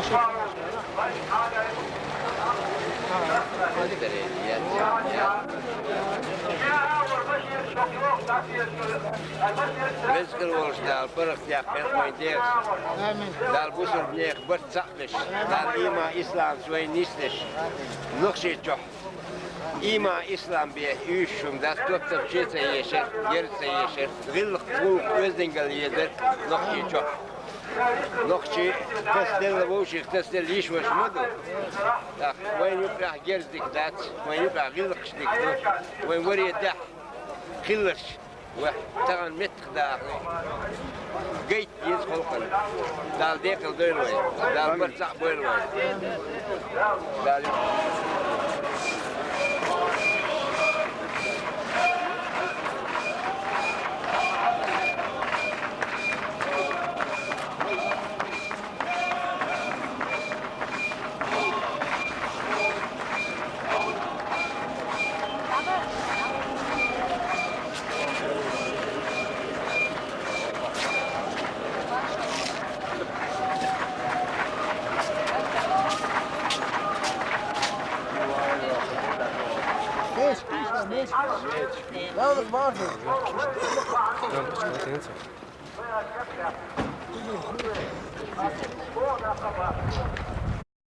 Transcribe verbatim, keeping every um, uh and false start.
Веза хилла волчу Дала паргӀатъяьккхира вайн дегӀаца. Дала бусалба нехан барт цхьаъ беш, Дала ийман, исламца вайна нисдеш, нохчийчохь ийман, ислам бен уьйшуш хӀума дац, тоттар чу ца ешар, герз ца ешар, гӀиллакх, гӀуллакх, оьздангалла езар нохчийчохь. Нохчий тасаделла, вовшех тасаделла йиш ваша ма ду. ТӀаккха вайна юкъахь герз дика дац, вайна юкъахь гӀиллакхаш дика ду, вайн варе дахь хилларш. Ва, тахана меттах даха гайта деза халкъана. Дала декъала дойла вай. Дала барт цхьаъ бойла вай. Дала Лампочка, полотенце.